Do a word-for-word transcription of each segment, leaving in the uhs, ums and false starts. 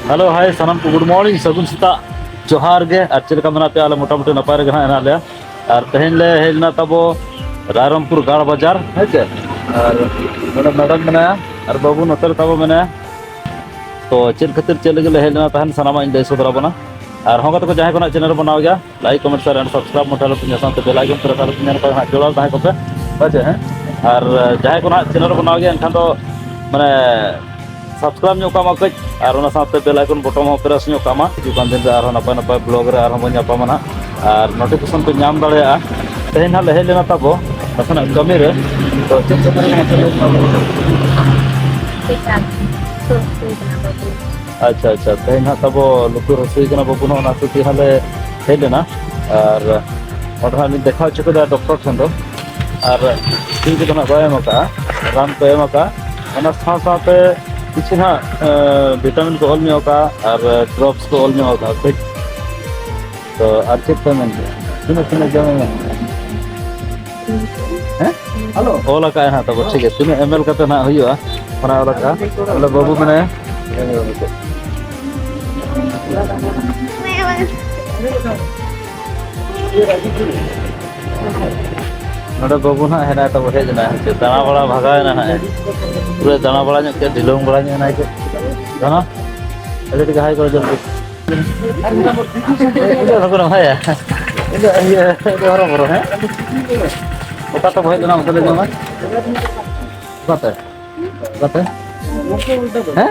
Hello, ᱦᱟᱭ ᱥᱟᱱᱟᱢ ᱠᱚ, good morning, ᱥᱟᱹᱜᱩᱱ ᱥᱮᱛᱟᱜ, ᱡᱚᱦᱟᱨ ᱜᱮ᱾ ᱟᱨ ᱪᱮᱫ ᱞᱮᱠᱟ ᱢᱮᱱᱟᱜ ᱯᱮᱭᱟ? ᱟᱞᱮ ᱢᱚᱴᱟᱢᱩᱴᱤ ᱱᱟᱯᱟᱭ ᱨᱮᱜᱮ ᱦᱟᱸᱜ ᱦᱮᱱᱟᱜ ᱞᱮᱭᱟ᱾ ᱟᱨ ᱛᱮᱦᱮᱧ ᱞᱮ ᱦᱮᱡ ᱞᱮᱱᱟ ᱛᱟᱵᱚ ᱨᱟᱭᱨᱚᱝᱯᱩᱨ ᱜᱟᱲ ᱵᱟᱡᱟᱨ, ᱦᱮᱸ ᱪᱮ? ᱟᱨ ᱱᱚᱰᱮ ᱢᱮᱰᱟᱢ ᱢᱮᱱᱟᱭᱟ ᱟᱨ ᱵᱟᱹᱵᱩ ᱱᱚᱛᱮ ᱨᱮ ᱛᱟᱵᱚ ᱢᱮᱱᱟᱭᱟ᱾ ᱛᱚ ᱪᱮᱫ ᱠᱷᱟᱹᱛᱤᱨ ᱪᱮᱫ ᱞᱟᱹᱜᱤᱫ ᱞᱮ ᱦᱮᱡ ᱞᱮᱱᱟ ᱛᱟᱦᱮᱱ, ᱥᱟᱱᱟᱢᱟᱜ ᱤᱧ ᱞᱟᱹᱭ ᱥᱚᱫᱚᱨ ᱟᱵᱚᱱᱟ᱾ ᱟᱨ ᱦᱚᱸ ᱜᱟᱛᱮ ᱠᱚ, ᱡᱟᱦᱟᱸᱭ ᱠᱚ ᱱᱟᱜ ᱪᱮᱱᱮᱞ ᱵᱮᱱᱟᱣ ᱜᱮᱭᱟ, like, comment, share and subscribe ᱢᱚᱴᱟ ᱟᱞᱚᱯᱮ ᱧᱮᱞ ᱥᱟᱶᱛᱮ ᱵᱮᱞ ᱟᱭᱠᱚᱱ ᱯᱨᱮᱥ ᱟᱞᱚᱯᱮ ᱧᱮᱞ ᱠᱷᱟᱱ ᱦᱟᱸᱜ ᱡᱚᱲᱟᱣ ᱛᱟᱦᱮᱸ ᱠᱚᱯᱮ, ᱦᱳᱭ ᱥᱮ, ᱦᱮᱸ? ᱟᱨ ᱡᱟᱦᱟᱸᱭ ᱠᱚ ᱱᱟᱜ ᱪᱮᱱᱮᱞ ᱵᱮᱱᱟᱣ ᱜᱮᱭᱟ, ᱮᱱᱠᱷᱟᱱ ᱫᱚ ᱢᱟᱱᱮ ᱥᱟᱵᱥᱠᱨᱟᱭᱤᱵ ᱧᱚᱜ ᱠᱟᱜ ᱢᱟ ᱠᱟᱹᱡ, ᱟᱨ ᱚᱱᱟ ᱥᱟᱶᱛᱮ ᱵᱮᱞ ᱟᱭᱠᱚᱱ ᱵᱚᱴᱚᱢ ᱦᱚᱸ ᱯᱨᱮᱥ ᱧᱚᱜ ᱠᱟᱜ ᱢᱟ᱾ ᱦᱤᱡᱩᱜ ᱠᱟᱱ ᱫᱤᱱ ᱨᱮ ᱟᱨᱦᱚᱸ ᱱᱟᱯᱟᱭ ᱱᱟᱯᱟᱭ ᱵᱞᱚᱜ ᱨᱮ ᱟᱨᱦᱚᱸ ᱵᱚᱱ ᱧᱟᱯᱟᱢᱟ ᱱᱟᱜ, ᱟᱨ ᱱᱳᱴᱤᱯᱷᱤᱠᱮᱥᱚᱱ ᱯᱮ ᱧᱟᱢ ᱫᱟᱲᱮᱭᱟᱜᱼᱟ᱾ ᱛᱮᱦᱮᱧ ᱦᱟᱸᱜ ᱞᱮ ᱦᱮᱡ ᱞᱮᱱᱟ ᱛᱟᱵᱚ ᱱᱟᱥᱮᱱᱟᱜ ᱠᱟᱹᱢᱤ ᱨᱮ, ᱛᱚ ᱪᱮᱫ ᱠᱟᱹᱢᱤ ᱨᱮ ᱢᱟᱥᱮ ᱞᱟᱹᱭ ᱛᱟᱵᱚᱱ ᱢᱮ? ᱟᱪᱪᱷᱟ, ᱟᱪᱪᱷᱟ, ᱛᱮᱦᱮᱧ ᱦᱟᱸᱜ ᱛᱟᱵᱚ ᱞᱩᱛᱩᱨ ᱦᱟᱹᱥᱩᱭ ᱠᱟᱱᱟ ᱵᱟᱹᱵᱩ, ᱱᱚᱜᱼᱚ ᱚᱱᱟ ᱠᱷᱟᱹᱛᱤᱨ ᱦᱟᱸᱜ ᱞᱮ ᱦᱮᱡ ᱞᱮᱱᱟ᱾ ᱟᱨ ᱚᱸᱰᱮ ᱦᱟᱸᱜ ᱞᱤᱧ ᱫᱮᱠᱷᱟᱣ ᱦᱚᱪᱚ ᱠᱮᱫᱟ ᱰᱚᱠᱴᱚᱨ ᱴᱷᱮᱱ ᱫᱚ, ᱟᱨ ᱥᱩᱭ ᱠᱚᱫᱚ ᱦᱟᱸᱜ ᱠᱚ ᱮᱢ ᱟᱠᱟᱫᱼᱟ, ᱨᱟᱱ ᱠᱚ ᱮᱢ ᱟᱠᱟᱫᱼᱟ᱾ ᱚᱱᱟ ᱥᱟᱶ ᱥᱟᱶᱛᱮ ᱠᱤᱪᱷᱩ ᱦᱟᱸᱜ, ᱮᱸ, ᱵᱷᱤᱴᱟᱢᱤᱱ ᱠᱚ ᱚᱞ ᱧᱚᱜ ᱟᱠᱟᱫᱼᱟ ᱟᱨ ᱰᱨᱚᱯᱥ ᱠᱚ ᱚᱞ ᱧᱚᱜ ᱟᱠᱟᱫᱼᱟ ᱠᱟᱹᱡ᱾ ᱛᱚ ᱟᱨ ᱪᱮᱫ ᱠᱚ ᱢᱮᱱ ᱠᱮᱫᱟ? ᱛᱤᱱᱟᱹᱜ ᱛᱤᱱᱟᱹᱜ ᱡᱚᱢ ᱮᱢ ᱢᱮᱱ ᱠᱮᱫᱟ? ᱦᱮᱸ? ᱚᱞ ᱟᱠᱟᱫᱼᱟᱭ ᱦᱟᱸᱜ ᱛᱟᱵᱚ, ᱴᱷᱤᱠ ᱜᱮᱭᱟ, ᱛᱤᱱᱟᱹᱜ ᱮᱢ ᱮᱞ ᱠᱟᱛᱮ ᱦᱟᱸᱜ ᱦᱩᱭᱩᱜᱼᱟ, ᱚᱱᱟ ᱚᱞ ᱟᱠᱟᱫᱼᱟ᱾ ᱚᱸᱰᱮ ᱵᱟᱹᱵᱩ ᱢᱮᱱᱟᱭᱟ᱾ ᱱᱚᱰᱮ ᱵᱟᱹᱵᱩ ᱱᱟᱦᱟᱜ ᱦᱮᱱᱟᱭ ᱛᱟᱵᱚ, ᱦᱮᱡ ᱮᱱᱟᱭ, ᱦᱮᱸ ᱪᱮ, ᱫᱟᱬᱟ ᱵᱟᱲᱟ ᱵᱷᱟᱜᱟᱣ ᱮᱱᱟ ᱱᱟᱦᱟᱜ᱾ ᱯᱩᱨᱟᱹ ᱫᱟᱬᱟ ᱵᱟᱲᱟ ᱧᱚᱜ ᱠᱮᱫ, ᱰᱷᱤᱞᱟᱹᱢ ᱵᱟᱲᱟ ᱧᱚᱜ ᱮᱱᱟᱭ ᱪᱮ᱾ ᱫᱟᱬᱟ, ᱟᱹᱰᱤ ᱟᱹᱰᱤ ᱦᱟᱭ ᱠᱚᱨᱮ ᱡᱚᱞᱫᱤ᱾ ᱤᱧ ᱫᱚ ᱵᱟᱠᱚ ᱨᱚᱦᱚᱭᱟ᱾ ᱤᱧ ᱫᱚ ᱤᱭᱟᱹ, ᱤᱧ ᱫᱚ ᱦᱚᱨᱚ ᱵᱚᱨᱚ, ᱦᱮᱸ? ᱚᱠᱟ ᱛᱮᱵᱚ ᱦᱮᱡ ᱞᱮᱱᱟ ᱢᱟᱥᱮ ᱞᱟᱹᱭ ᱧᱚᱜ ᱢᱮ? ᱚᱠᱟᱛᱮ? ᱚᱠᱟᱛᱮ? ᱦᱮᱸ?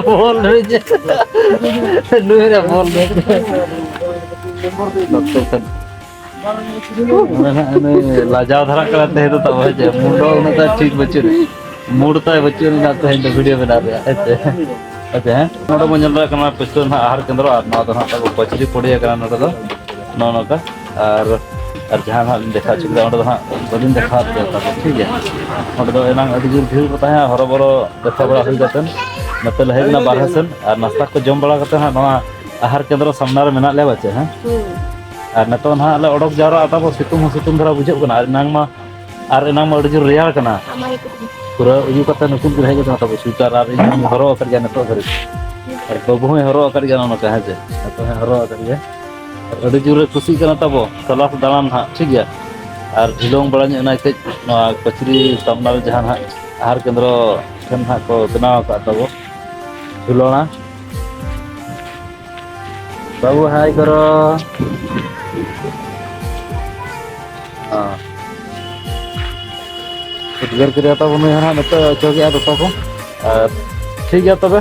ᱵᱚᱞ ᱱᱩᱭ ᱡᱮ, ᱱᱩᱭ ᱨᱮ ᱵᱚᱞ ᱱᱩᱭ᱾ ᱱᱚᱛᱮ ᱠᱷᱚᱱ᱾ ᱢᱟᱱᱮ ᱱᱟᱜ ᱱᱩᱭ ᱞᱟᱡᱟᱣ ᱫᱷᱟᱨᱟᱜ ᱠᱟᱱᱟ ᱛᱮᱦᱮᱧ ᱫᱚ ᱛᱟᱵᱚ, ᱦᱮᱸ ᱪᱮ? ᱢᱩᱰ ᱫᱚ ᱩᱱᱟᱹᱜ ᱴᱟ ᱴᱷᱤᱠ ᱵᱟᱹᱪᱩᱜ ᱟᱱᱟ᱾ ᱢᱩᱰ ᱛᱟᱭ ᱵᱟᱹᱪᱩᱜ ᱟᱱᱟ ᱛᱮᱦᱮᱧ ᱫᱚ ᱵᱷᱤᱰᱤᱭᱳ ᱵᱮᱱᱟᱣ ᱨᱮᱭᱟᱜ, ᱦᱮᱸ ᱪᱮ? ᱦᱮᱸ ᱪᱮ? ᱦᱮᱸ? ᱱᱚᱰᱮ ᱵᱚᱱ ᱧᱮᱞ ᱫᱟᱲᱮᱭᱟᱜ ᱠᱟᱱᱟ ᱯᱟᱹᱪᱷᱞᱟᱹ ᱱᱟᱜ ᱟᱦᱟᱨ ᱠᱮᱱᱫᱨᱚ, ᱟᱨ ᱱᱚᱣᱟ ᱫᱚ ᱱᱟᱜ ᱛᱟᱵᱚ ᱯᱟᱹᱪᱨᱤ ᱯᱚᱲᱤᱭᱟ ᱠᱟᱱᱟ ᱱᱚᱰᱮ ᱫᱚ᱾ ᱱᱚᱜᱼᱚ ᱱᱚᱝᱠᱟ᱾ ᱟᱨ, ᱟᱨ ᱡᱟᱦᱟᱸ ᱱᱟᱜ ᱞᱤᱧ ᱫᱮᱠᱷᱟᱣ ᱦᱚᱪᱚ ᱠᱮᱫᱟ, ᱚᱸᱰᱮ ᱫᱚ ᱦᱟᱸᱜ ᱵᱟᱹᱞᱤᱧ ᱫᱮᱠᱷᱟᱣ ᱟᱫ ᱯᱮᱭᱟ ᱛᱟᱵᱚ, ᱴᱷᱤᱠ ᱜᱮᱭᱟ? ᱚᱸᱰᱮ ᱫᱚ ᱮᱱᱟᱝ ᱟᱹᱰᱤ ᱡᱳᱨ ᱵᱷᱤᱲ ᱠᱚ ᱛᱟᱦᱮᱸᱜᱼᱟ, ᱦᱚᱨᱚᱵᱚᱨᱚ ᱫᱮᱠᱷᱟᱣ ᱵᱟᱲᱟ ᱦᱩᱭ ᱠᱟᱛᱮᱫ ᱱᱚᱛᱮ ᱞᱮ ᱦᱮᱡ ᱮᱱᱟ ᱵᱟᱨᱦᱮ ᱥᱮᱱ, ᱟᱨ ᱱᱟᱥᱛᱟ ᱠᱚ ᱡᱚᱢ ᱵᱟᱲᱟ ᱠᱟᱛᱮᱫ ᱦᱟᱸᱜ ᱱᱚᱣᱟ ᱟᱦᱟᱨ ᱠᱮᱱᱫᱨᱚ ᱥᱟᱢᱱᱟ ᱨᱮ ᱢᱮᱱᱟᱜ ᱞᱮᱭᱟ, ᱵᱟᱪᱮ, ᱦᱮᱸ? ᱦᱩᱸ᱾ ᱟᱨ ᱱᱤᱛᱚᱜ ᱱᱟᱦᱟᱜ ᱞᱮ ᱚᱰᱚᱠ ᱡᱟᱣᱨᱟᱜᱼᱟ, ᱛᱟᱵᱚ ᱥᱤᱛᱩᱝ ᱦᱚᱸ ᱥᱤᱛᱩᱝ ᱫᱷᱟᱨᱟ ᱵᱩᱡᱷᱟᱹᱜ ᱠᱟᱱᱟ, ᱟᱨ ᱮᱱᱟᱝ ᱢᱟ, ᱟᱨ ᱮᱱᱟᱝ ᱢᱟ ᱟᱹᱰᱤ ᱡᱳᱨ ᱨᱮᱭᱟᱲ ᱠᱟᱱᱟ᱾ ᱟᱢᱟᱭ ᱠᱩᱴᱩᱢ᱾ ᱯᱩᱨᱟᱹ ᱩᱭᱩ ᱠᱟᱛᱮ ᱱᱩᱠᱤᱱ ᱠᱤᱱ ᱦᱮᱡ ᱟᱠᱟᱱᱟ ᱛᱟᱵᱚ ᱥᱩᱭᱮᱴᱟᱨ, ᱟᱨ ᱤᱧ ᱦᱚᱸᱧ ᱦᱚᱨᱚᱜ ᱟᱠᱟᱫ ᱜᱮᱭᱟ ᱱᱤᱛᱚᱜ ᱫᱷᱟᱹᱨᱤᱡ᱾ ᱟᱨ ᱵᱟᱹᱵᱩ ᱦᱚᱸᱭ ᱦᱚᱨᱚᱜ ᱟᱠᱟᱫ ᱜᱮᱭᱟ ᱱᱚᱜᱼᱚ ᱱᱚᱝᱠᱟ, ᱦᱮᱸ ᱥᱮ? ᱱᱤᱛᱚᱜ ᱦᱚᱸᱭ ᱦᱚᱨᱚᱜ ᱟᱠᱟᱫ ᱜᱮᱭᱟ᱾ ᱟᱨ ᱟᱹᱰᱤ ᱡᱳᱨᱮ ᱠᱩᱥᱤᱜ ᱠᱟᱱᱟ ᱛᱟᱵᱚ ᱛᱚᱞᱟᱥ ᱫᱟᱬᱟᱱ ᱦᱟᱸᱜ, ᱴᱷᱤᱠ ᱜᱮᱭᱟ᱾ ᱟᱨ ᱰᱷᱤᱞᱚᱝ ᱵᱟᱲᱟ ᱧᱚᱜ ᱮᱱᱟᱭ ᱠᱟᱹᱡ ᱱᱚᱣᱟ ᱠᱚᱪᱨᱤ ᱥᱟᱢᱱᱟ ᱨᱮ ᱡᱟᱦᱟᱸ ᱦᱟᱸᱜ ᱟᱦᱟᱨ ᱠᱮᱱᱫᱨᱚ ᱴᱷᱮᱱ ᱦᱟᱸᱜ ᱠᱚ ᱵᱮᱱᱟᱣ ᱟᱠᱟᱫ ᱛᱟᱵᱚ ᱰᱷᱤᱞᱚᱱᱟ᱾ ᱵᱟᱹᱵᱩ ᱦᱟᱭ ᱠᱚᱨᱚ᱾ ᱦᱚᱸ᱾ ᱩᱫᱽᱜᱟᱹᱨ ᱠᱮᱫᱮᱭᱟ ᱛᱟᱵᱚ ᱱᱩᱭ ᱦᱚᱸ ᱱᱟᱦᱟᱜ ᱱᱤᱛᱚᱜ ᱚᱪᱚᱜᱮᱜᱼᱟ ᱫᱚᱛᱚ ᱠᱚ᱾ ᱟᱨ ᱴᱷᱤᱠ ᱜᱮᱭᱟ ᱛᱚᱵᱮ,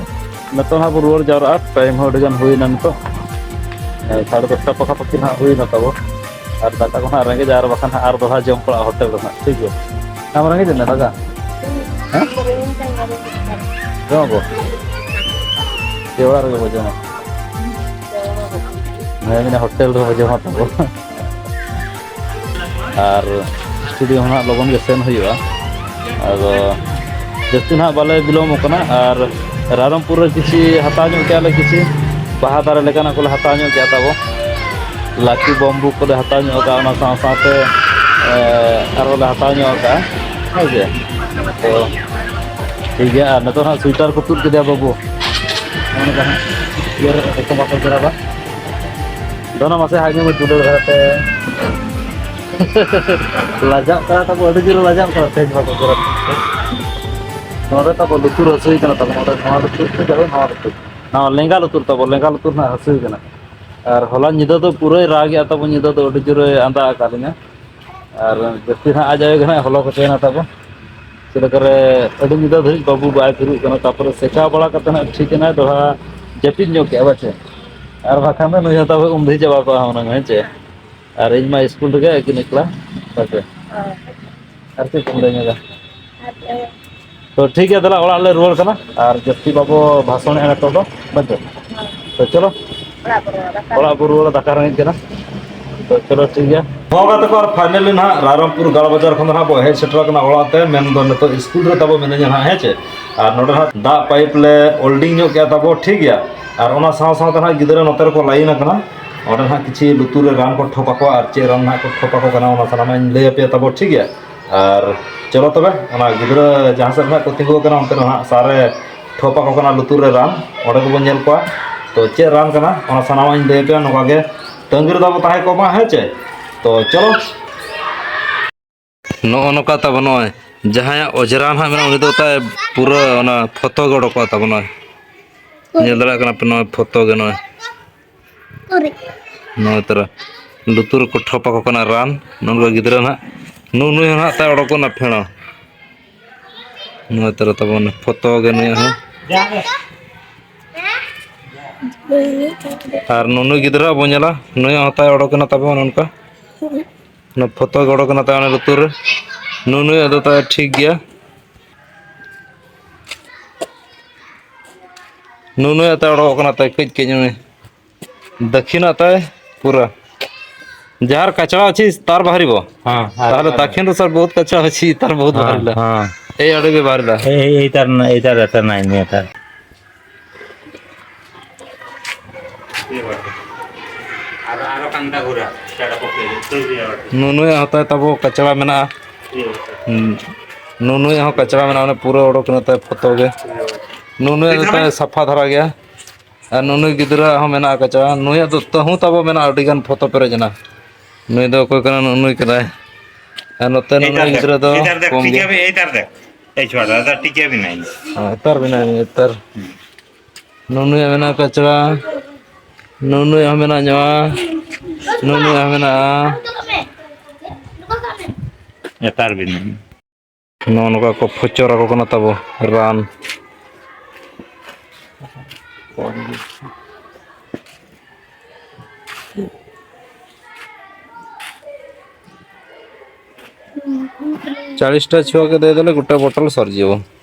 ᱱᱤᱛᱚᱜ ᱱᱟᱦᱟᱜ ᱵᱚ ᱨᱩᱣᱟᱹᱲ ᱡᱟᱣᱨᱟᱜᱼᱟ, ᱴᱟᱭᱤᱢ ᱦᱚᱸ ᱟᱹᱰᱤ ᱜᱟᱱ ᱦᱩᱭᱱᱟ ᱱᱤᱛᱚᱜ᱾ ᱦᱮᱸ, ᱥᱟᱲᱮ ᱫᱚᱥᱴᱟ ᱯᱟᱠᱟᱯᱟᱠᱤ ᱱᱟᱦᱟᱜ ᱦᱩᱭᱱᱟ ᱛᱟᱵᱚ᱾ ᱟᱨ ᱫᱟᱠᱟ ᱠᱚ ᱱᱟᱦᱟᱜ ᱨᱮᱸᱜᱮᱡᱟ, ᱟᱨ ᱵᱟᱠᱷᱟᱱ ᱱᱟᱦᱟᱜ ᱟᱨ ᱫᱚᱦᱲᱟ ᱡᱚᱢ ᱯᱟᱲᱟᱜᱼᱟ ᱦᱳᱴᱮᱞ ᱨᱮ ᱱᱟᱦᱟᱜ, ᱴᱷᱤᱠ ᱜᱮᱭᱟ? ᱟᱢ ᱨᱮᱸᱜᱮᱡ ᱮᱫ ᱢᱮᱭᱟ ᱫᱟᱠᱟ? ᱦᱮᱸ? ᱡᱚᱢ ᱟᱵᱚ? ᱪᱮ ᱚᱲᱟᱜ ᱨᱮᱜᱮ ᱵᱚ ᱡᱚᱢᱟ? ᱦᱮᱸ, ᱢᱮᱱᱟ ᱦᱳᱴᱮᱞ ᱨᱮᱵᱚ ᱡᱚᱢᱟ ᱛᱟᱵᱚ᱾ ᱟᱨ ᱥᱴᱩᱰᱤᱭᱳ ᱦᱚᱸ ᱱᱟᱦᱟᱜ ᱞᱚᱜᱚᱱ ᱜᱮ ᱥᱮᱱ ᱦᱩᱭᱩᱜᱼᱟ᱾ ᱟᱫᱚ ᱡᱟᱹᱥᱛᱤ ᱱᱟᱦᱟᱜ ᱵᱟᱞᱮ ᱵᱤᱞᱚᱢᱚᱜ ᱠᱟᱱᱟ᱾ ᱟᱨ ᱨᱟᱭᱨᱚᱝᱯᱩᱨ ᱨᱮ ᱠᱤᱪᱷᱤ ᱦᱟᱛᱟᱣ ᱧᱚᱜ ᱠᱮᱜᱼᱟ ᱞᱮ, ᱠᱤᱪᱷᱤ ᱵᱟᱦᱟ ᱫᱟᱨᱮ ᱞᱮᱠᱟᱱᱟᱜ ᱠᱚᱞᱮ ᱦᱟᱛᱟᱣ ᱧᱚᱜ ᱠᱮᱜᱼᱟ ᱛᱟᱵᱚ᱾ ᱞᱟᱹᱠᱤ ᱵᱚᱢᱵᱩ ᱠᱚᱞᱮ ᱦᱟᱛᱟᱣ ᱧᱚᱜ ᱠᱟᱜᱼᱟ, ᱚᱱᱟ ᱥᱟᱶ ᱥᱟᱶᱛᱮ, ᱮ, ᱟᱨᱦᱚᱸ ᱞᱮ ᱦᱟᱛᱟᱣ ᱧᱚᱜ ᱠᱟᱜᱼᱟ᱾ ᱦᱮᱸ ᱥᱮ? ᱛᱚ, ᱴᱷᱤᱠ ᱜᱮᱭᱟ᱾ ᱟᱨ ᱱᱤᱛᱚᱜ ᱦᱟᱸᱜ ᱥᱩᱭᱮᱴᱟᱨ ᱠᱚ ᱛᱩᱫ ᱠᱮᱫᱮᱭᱟ ᱵᱟᱹᱵᱩ᱾ ᱱᱚᱜᱼᱚ ᱱᱚᱝᱠᱟ ᱦᱟᱸᱜ ᱤᱭᱟᱹ ᱨᱮ ᱮᱠᱫᱚᱢ ᱵᱟᱠᱚ ᱡᱚᱲᱟᱣᱟ᱾ ᱫᱚᱱᱟ ᱢᱟᱥᱮ ᱦᱟᱡᱢᱮ ᱫᱩᱞᱟᱹᱲ ᱫᱷᱟᱨᱟᱛᱮ᱾ ᱞᱟᱡᱟᱜ ᱠᱟᱱᱟ ᱛᱟᱵᱚ, ᱟᱹᱰᱤ ᱡᱳᱨᱮ ᱞᱟᱡᱟᱜ ᱠᱟᱱᱟ ᱛᱮᱦᱮᱧ ᱵᱟᱠᱚ ᱡᱚᱲᱟᱣ᱾ ᱱᱚᱰᱮ ᱛᱟᱵᱚ ᱞᱩᱛᱩᱨ ᱦᱟᱹᱥᱩᱭ ᱠᱟᱱᱟ ᱛᱟᱵᱚ, ᱱᱚᱰᱮ ᱱᱚᱣᱟ ᱞᱩᱛᱩᱨ ᱛᱮ ᱡᱟᱭᱦᱳᱠ ᱱᱚᱣᱟ ᱞᱩᱛᱩᱨ᱾ ᱱᱚᱣᱟ ᱞᱮᱸᱜᱟ ᱞᱩᱛᱩᱨ ᱛᱟᱵᱚ, ᱞᱮᱸᱜᱟ ᱞᱩᱛᱩᱨ ᱱᱟᱜ ᱦᱟᱹᱥᱩᱭ ᱠᱟᱱᱟ᱾ ᱟᱨ ᱦᱚᱞᱟ ᱧᱤᱫᱟᱹ ᱫᱚ ᱯᱩᱨᱟᱹᱭ ᱨᱟᱜᱮᱜᱼᱟ ᱛᱟᱵᱚ, ᱧᱤᱫᱟᱹ ᱫᱚ ᱟᱹᱰᱤ ᱡᱳᱨᱮ ᱟᱸᱫᱟ ᱟᱠᱟᱫ ᱞᱤᱧᱟ᱾ ᱟᱨ ᱡᱟᱹᱥᱛᱤ ᱱᱟᱜ ᱟᱡ ᱟᱭᱳ ᱜᱮ ᱱᱟᱜ ᱦᱚᱞᱚ ᱠᱚ ᱛᱟᱦᱮᱱᱟ ᱛᱟᱵᱚ᱾ ᱪᱮᱫ ᱞᱮᱠᱟᱨᱮ ᱟᱹᱰᱤ ᱧᱤᱫᱟᱹ ᱫᱷᱟᱹᱨᱤᱡ ᱵᱟᱹᱵᱩ ᱵᱟᱭ ᱛᱷᱤᱨᱚᱜ ᱠᱟᱱᱟ, ᱛᱟᱨᱯᱚᱨᱮ ᱥᱮᱠᱟᱣ ᱵᱟᱲᱟ ᱠᱟᱛᱮ ᱱᱟᱜ ᱴᱷᱤᱠ ᱮᱱᱟᱭ, ᱫᱚᱦᱲᱟ ᱡᱟᱹᱯᱤᱫ ᱧᱚᱜ ᱠᱮᱜᱼᱟ ᱵᱟᱪᱮ᱾ ᱟᱨ ᱵᱟᱠᱷᱟᱱ ᱫᱚ ᱱᱩᱭ ᱦᱚᱸ ᱛᱟᱵᱚ ᱩᱢ ᱫᱷᱤ ᱪᱟᱵᱟ ᱠᱚᱜᱼᱟ ᱦᱩᱱᱟᱹᱝ, ᱦᱮᱸ ᱪᱮ? ᱟᱨ ᱤᱧ ᱢᱟ ᱥᱠᱩᱞ ᱨᱮᱜᱮ ᱟᱹᱠᱤᱱ ᱮᱠᱞᱟ, ᱦᱮᱸ ᱥᱮ? ᱟᱨ ᱪᱮᱫ ᱠᱚᱢ ᱞᱟᱹᱭ ᱧᱚᱜᱟ? ᱛᱚ ᱴᱷᱤᱠ ᱜᱮᱭᱟ, ᱫᱮᱞᱟ ᱚᱲᱟᱜ ᱞᱮ ᱨᱩᱣᱟᱹᱲ ᱠᱟᱱᱟ, ᱟᱨ ᱡᱟᱹᱥᱛᱤ ᱵᱟᱵᱚ ᱵᱷᱟᱥᱚᱱᱮᱜᱼᱟ ᱱᱤᱛᱚᱜ ᱫᱚ, ᱵᱩᱡᱽ ᱫᱟᱢ? ᱛᱚ ᱪᱚᱞᱚ, ᱚᱲᱟᱜ ᱵᱚ ᱨᱩᱣᱟᱹᱲᱟ, ᱫᱟᱠᱟ ᱨᱮᱸᱜᱮᱡ ᱠᱟᱱᱟ᱾ ᱛᱚ ᱪᱚᱞᱚ ᱴᱷᱤᱠ ᱜᱮᱭᱟ᱾ ᱦᱚᱸ ᱜᱟᱛᱮ ᱠᱚ, ᱟᱨ finally ᱱᱟᱦᱟᱜ ᱨᱟᱭᱨᱚᱝᱯᱩᱨ ᱜᱟᱲ ᱵᱟᱡᱟᱨ ᱠᱷᱚᱱ ᱫᱚ ᱱᱟᱦᱟᱜ ᱵᱚ ᱦᱮᱡ ᱥᱮᱴᱮᱨ ᱟᱠᱟᱱᱟ ᱚᱲᱟᱜ ᱛᱮ, ᱢᱮᱱᱫᱚ ᱱᱤᱛᱚᱜ ᱥᱠᱩᱞ ᱨᱮ ᱛᱟᱵᱚ ᱢᱤᱱᱟᱹᱧᱟ ᱱᱟᱦᱟᱜ, ᱦᱮᱸ ᱪᱮ? ᱟᱨ ᱱᱚᱰᱮ ᱱᱟᱦᱟᱜ ᱫᱟᱜ ᱯᱟᱭᱤᱯ ᱞᱮ welding ᱧᱚᱜ ᱠᱮᱜᱼᱟ ᱛᱟᱵᱚ, ᱴᱷᱤᱠ ᱜᱮᱭᱟ᱾ ᱟᱨ ᱚᱱᱟ ᱥᱟᱶ ᱥᱟᱶᱛᱮ ᱱᱟᱦᱟᱜ ᱜᱤᱫᱽᱨᱟᱹ ᱱᱚᱛᱮ ᱨᱮᱠᱚ ᱞᱟᱭᱤᱱ ᱟᱠᱟᱱᱟ᱾ ᱚᱸᱰᱮ ᱱᱟᱦᱟᱜ ᱠᱤᱪᱷᱤ ᱞᱩᱛᱩᱨ ᱨᱮ ᱨᱟᱱ ᱠᱚ ᱴᱷᱚᱯ ᱟᱠᱚᱣᱟ ᱟᱨ ᱪᱮᱫ ᱨᱟᱱ ᱱᱟᱦᱟᱜ ᱠᱚ ᱴᱷᱚᱯ ᱟᱠᱚ ᱠᱟᱱᱟ, ᱚᱱᱟ ᱥᱟᱱᱟᱢᱟᱜ ᱤᱧ ᱞᱟᱹᱭ ᱟᱯᱮᱭᱟ ᱛᱟᱵᱚ, ᱴᱷᱤᱠ ᱜᱮᱭᱟ᱾ ᱟᱨ ᱪᱚᱞᱚ ᱛᱚᱵᱮ, ᱚᱱᱟ ᱜᱤᱫᱽᱨᱟᱹ ᱡᱟᱦᱟᱸ ᱥᱮᱫ ᱨᱮ ᱦᱟᱸᱜ ᱠᱚ ᱛᱤᱸᱜᱩ ᱟᱠᱟᱱᱟ, ᱚᱱᱛᱮ ᱨᱮ ᱦᱟᱸᱜ ᱥᱟᱨᱮ ᱴᱷᱚᱯ ᱟᱠᱚ ᱠᱟᱱᱟ ᱞᱩᱛᱩᱨ ᱨᱮ ᱨᱟᱱ, ᱚᱸᱰᱮ ᱜᱮᱵᱚᱱ ᱧᱮᱞ ᱠᱚᱣᱟ᱾ ᱛᱚ, ᱪᱮᱫ ᱨᱟᱱ ᱠᱟᱱᱟ, ᱚᱱᱟ ᱥᱟᱱᱟᱢᱟᱜ ᱤᱧ ᱞᱟᱹᱭ ᱟᱯᱮᱭᱟ᱾ ᱱᱚᱝᱠᱟ ᱜᱮ ᱛᱟᱺᱜᱤ ᱨᱮᱫᱚ ᱵᱚ ᱛᱟᱦᱮᱸ ᱠᱚᱜ ᱢᱟ, ᱦᱮᱸ ᱪᱮ? ᱛᱚ, ᱪᱚᱞᱚ᱾ ᱱᱚᱜᱼᱚ ᱱᱚᱝᱠᱟ ᱛᱟᱵᱚ ᱱᱚᱜᱼᱚᱭ ᱡᱟᱦᱟᱸᱭᱟᱜ ᱚᱡᱽᱨᱟ ᱱᱟᱦᱟᱜ ᱢᱮᱱᱟᱜᱼᱟ, ᱩᱱᱤ ᱫᱚ ᱛᱟᱭ ᱯᱩᱨᱟᱹ ᱚᱱᱟ ᱯᱷᱚᱛᱚ ᱜᱮ ᱚᱰᱚᱠᱚᱜᱼᱟ ᱛᱟᱵᱚ ᱱᱚᱜᱼᱚᱭ᱾ ᱧᱮᱞ ᱫᱟᱲᱮᱭᱟᱜ ᱠᱟᱱᱟ ᱯᱮ, ᱱᱚᱜᱼᱚᱭ ᱯᱷᱚᱛᱚ ᱜᱮ ᱱᱚᱜᱼᱚᱭ᱾ ᱱᱚᱜᱼᱚᱭ ᱛᱟᱨᱟ ᱞᱩᱛᱩᱨ ᱨᱮᱠᱚ ᱴᱷᱚᱯ ᱟᱠᱚ ᱠᱟᱱᱟ ᱨᱟᱱ᱾ ᱱᱚᱜᱼᱚ ᱱᱚᱝᱠᱟ ᱜᱤᱫᱽᱨᱟᱹ ᱱᱟᱦᱟᱜ, ᱱᱩ-, ᱱᱩᱭ ᱦᱚᱸ ᱱᱟᱦᱟᱜ ᱛᱟᱭ ᱚᱰᱚᱠᱚᱜ ᱠᱟᱱᱟ ᱯᱷᱮᱬᱟ᱾ ᱱᱚᱜᱼᱚᱭ ᱛᱟᱨᱟ ᱛᱟᱵᱚᱱ ᱯᱷᱚᱛᱚ ᱜᱮ ᱱᱩᱭᱟᱜ ᱦᱚᱸ᱾ ᱟᱨ ᱱᱩᱱᱩ ᱜᱤᱫᱽᱨᱟᱹ ᱵᱚᱱ ᱧᱮᱞᱟ, ᱱᱩᱭᱟᱜ ᱦᱚᱸ ᱛᱟᱭ ᱚᱰᱚᱠ ᱮᱱᱟ ᱛᱟᱵᱚᱱ ᱚᱱᱠᱟ᱾ ᱚᱱᱟ ᱯᱷᱚᱛᱚ ᱜᱮ ᱚᱰᱚᱠ ᱮᱱᱟ ᱛᱟᱭ ᱚᱱᱟ ᱞᱩᱛᱩᱨ ᱨᱮ᱾ ᱱᱩᱱᱩᱭᱟᱜ ᱫᱚ ᱛᱟᱭ ᱴᱷᱤᱠ ᱜᱮᱭᱟ᱾ ᱱᱩᱱᱩᱭᱟᱜ ᱛᱟᱭ ᱚᱰᱚᱠᱚᱜ ᱠᱟᱱᱟ ᱛᱟᱭ ᱠᱟᱹᱡ ᱠᱟᱹᱡ ᱱᱩᱭ᱾ ᱫᱟᱹᱠᱷᱤᱱᱟᱜ ᱛᱟᱭ ᱯᱩᱨᱟᱹ᱾ ᱡᱟᱦᱟᱨ ᱠᱟᱪᱲᱟ ᱚᱪᱷᱤ ᱛᱟᱨ ᱵᱟᱦᱟᱨᱤᱵᱚ᱾ ᱦᱮᱸ, ᱦᱮᱸ, ᱛᱟᱦᱞᱮ ᱦᱮᱸ᱾ ᱫᱟᱹᱠᱷᱤᱱ ᱫᱚ ᱥᱟᱨ ᱵᱚᱦᱩᱛ ᱠᱟᱪᱲᱟ ᱚᱪᱷᱤ ᱛᱟᱨ ᱵᱚᱦᱩᱛ ᱦᱮᱸ, ᱵᱟᱦᱟᱨᱤᱞᱟ᱾ ᱦᱮᱸ᱾ ᱮᱭ ᱟᱹᱰᱤ ᱜᱮ ᱵᱟᱦᱟᱨᱤᱞᱟ᱾ ᱮᱭ, ᱮᱭ, ᱮᱭ ᱛᱟᱨ ᱱᱟ, ᱮᱭ ᱛᱟᱨ, ᱮᱭ ᱛᱟᱨ ᱱᱟ, ᱮᱭ ᱛᱟᱨ᱾ ᱟᱨ, ᱟᱨᱚ ᱠᱟᱱᱫᱟ ᱜᱷᱩᱨᱟ, ᱪᱟᱲᱟ ᱠᱚᱯᱮ, ᱱᱩᱱᱩᱭᱟᱜ ᱦᱚᱸ ᱛᱟᱭ ᱛᱟᱵᱚ ᱠᱟᱪᱲᱟ ᱢᱮᱱᱟᱜᱼᱟ᱾ ᱦᱩᱸ᱾ ᱱᱩᱱᱩᱭᱟᱜ ᱦᱚᱸ ᱠᱟᱪᱲᱟ ᱢᱮᱱᱟᱜᱼᱟ, ᱚᱱᱮ ᱯᱩᱨᱟᱹ ᱚᱰᱚᱠ ᱮᱱᱟ ᱛᱟᱭ ᱯᱷᱚᱛᱚ ᱜᱮ᱾ ᱱᱩᱱᱩᱭᱟᱜ ᱫᱚ ᱛᱟᱭ ᱥᱟᱯᱷᱟ ᱫᱷᱟᱨᱟ ᱜᱮᱭᱟ᱾ ᱟᱨ ᱱᱩᱱᱩᱭ ᱜᱤᱫᱽᱨᱟᱹᱣᱟᱜ ᱦᱚᱸ ᱢᱮᱱᱟᱜ ᱠᱟᱪᱲᱟ᱾ ᱱᱩᱭᱟᱜ ᱫᱚ ᱛᱟᱹᱦᱩ ᱛᱟᱵᱚ ᱢᱮᱱᱟᱜᱼᱟ, ᱟᱹᱰᱤ ᱜᱟᱱ ᱯᱷᱚᱛᱚ ᱯᱮᱨᱮᱡ ᱮᱱᱟ᱾ ᱱᱩᱭ ᱫᱚ ᱚᱠᱚᱭ ᱠᱟᱱᱟ? ᱱᱩᱱᱩᱭ ᱠᱟᱱᱟᱭ᱾ ᱟᱨ ᱱᱚᱛᱮ ᱱᱩᱱᱩᱭ ᱜᱤᱫᱽᱨᱟᱹ ᱫᱚ ᱠᱚᱢ ᱜᱮ᱾ ᱮᱭ ᱪᱷᱚᱲᱟ, ᱫᱟᱫᱟ, ᱴᱤᱠᱟᱹ ᱵᱮᱱᱟᱭ᱾ ᱦᱮᱸ, ᱮᱛᱟᱨ ᱵᱮᱱᱟᱭ, ᱮᱛᱟᱨ᱾ ᱱᱩᱱᱩᱭᱟᱜ ᱢᱮᱱᱟᱜ ᱠᱟᱪᱲᱟ, ᱱᱩᱱᱩᱭᱟᱜ ᱦᱚᱸ ᱢᱮᱱᱟᱜ ᱧᱚᱜᱼᱟ, ᱱᱩᱱᱩᱭᱟᱜ ᱦᱚᱸ ᱢᱮᱱᱟᱜᱼᱟ᱾ ᱮᱛᱟᱨ ᱵᱮᱱᱟᱭ᱾ ᱱᱚᱜᱼᱚ ᱱᱚᱝᱠᱟ ᱠᱚ ᱯᱷᱚᱪᱚᱨ ᱟᱠᱚ ᱠᱟᱱᱟ ᱛᱟᱵᱚ ᱨᱟᱱ᱾ ᱪᱟᱞᱤᱥ ᱴᱟ ᱪᱷᱩᱣᱟ ᱠᱮ ᱫᱮ ᱫᱮᱞᱮ, ᱜᱚᱴᱟ ᱵᱚᱴᱚᱞ ᱥᱟᱨᱡᱤᱵᱚ᱾